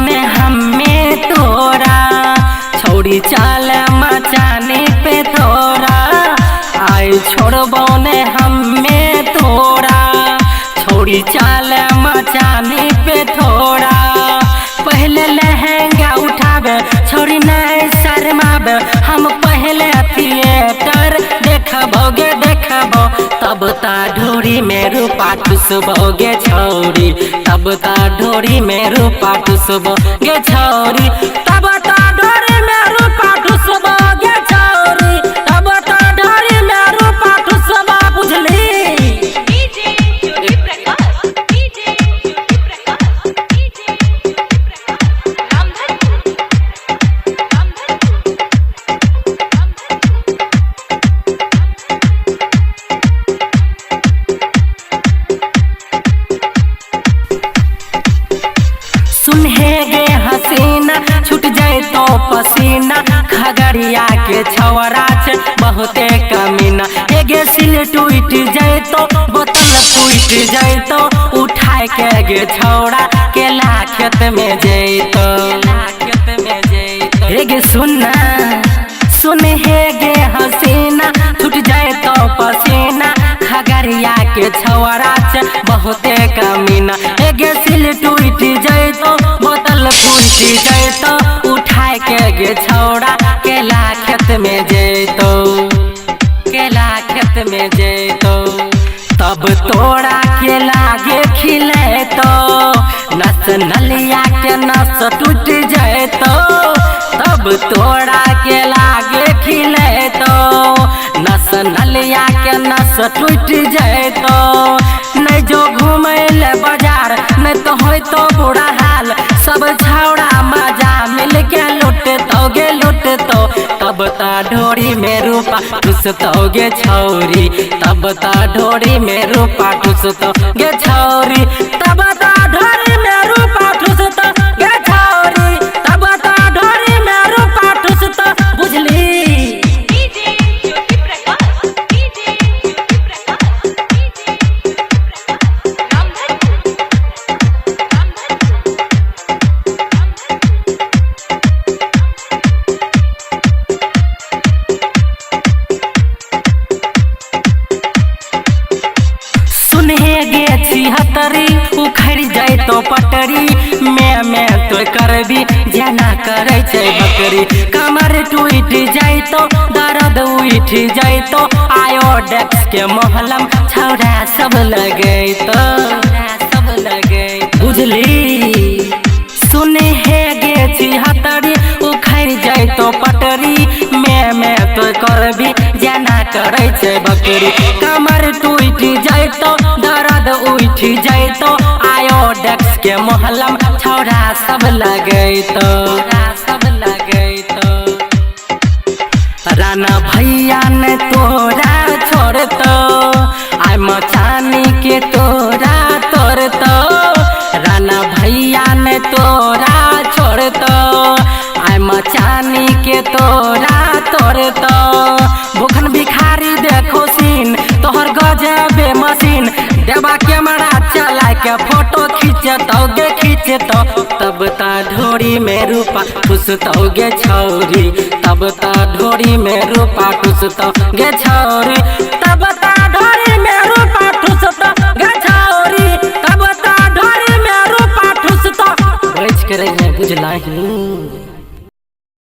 ने हमें तोरा छौड़ी चाल मचाने पे थोड़ा आई छोड़बो ने हमें तोरा छौड़ी चाल मचाने पे थोड़ा। पहले लहंगा उठावे छौड़ी नहीं शर्मावे हम पहले थिएटर देखबोगे देखबो तब ता ढोरी में रूपा ठुसबोगे छौरी तब ता ढोरी में रूपा ठुसबोगे छौरी तब ता ढोरी में रूपा ठुसबोगे छौरी तब ता ढोरी में रूपा ठुसबा बुझली। DJ Jyoti Prakash DJ Jyoti Prakash DJ Jyoti Prakash Ramdhanpur Ramdhanpur Ramdhanpur. सुनहे गे हसीना छूट जाए तो पसीना खगड़िया के छवरा छे बहुते कमीना एगे सिल टूट जाए तो बोतल फूट जाए तो उठाए के गे छौड़ा केला खेत में जैतो खेत में जैतो। एगे सुनना सुनहे गे हसीना छूट जाए तो पसीना खगड़िया के छवरा छे बहुते कमीना एगे सिल टूट जाए तो बोतल फूट जाए तो उठाए के गे छौड़ा केला खेत में जैतो केला खेत में जैतो तब तोरा के लागे खिलेतो नस नलिया के नस टूट जैतो तब तोरा के लागे खिलेतो नस नलिया के नस टूट जैतो। नहीं जो घूमे ले बाजार नहीं तो होय तो बुरा हाल सब छौड़ा मजा मिल के लुटतो गे लुटतो तब ता ढोरी में रूपा ठुसतो गे छौरी तब ता ढोरी में रूपा ठुसतो गे छौरी तब ता ढोरी में रूपा ठुसतो गे छौरी तब ता ढोरी में रूपा ठुसतो बुझली। DJ Jyoti Prakash DJ Jyoti Prakash DJ Jyoti Prakash Ramdhanpur Ramdhanpur Ramdhanpur. सुनहे गे छिहत्तरी उखड़ जाए तो पटरी मैं तो करबी जेना करे छै बकरी कमर टूट जाए तो दर्द उठ जाए तो आयोडेक्स के मोहलम छौड़ा सब लगे तो सब लगे बुझली। सुनहे गे छिहत्तरी उखड़ जाए तो पटरी मैं तो करबी जेना करे छै बकरी कमर टूट जाए तो दर्द उठ जाए तो आयोडेक्स के मोहलम छौड़ा सब लगे तो सब लगे तो। राणा भैया ने तोरा छोड़तो आई मचानी के तोरा तोड़तो राणा भैया ने तोरा छोड़तो आई मचानी के तोरा तोड़तो। भूखन भिखारी देखो सीन तोहर गजबे मशीन देवा कैमरा चला के फोटो खींचतो गे खींचतो तब ता ढोरी में रूपा ठुसतो गे छौरी तब ता ढोरी में रूपा ठुसतो गे छौरी तब ता ढोरी में रूपा ठुसतो गे छौरी तब ता ढोरी में रूपा ठुसतो। बच के रहिए बुझलाही।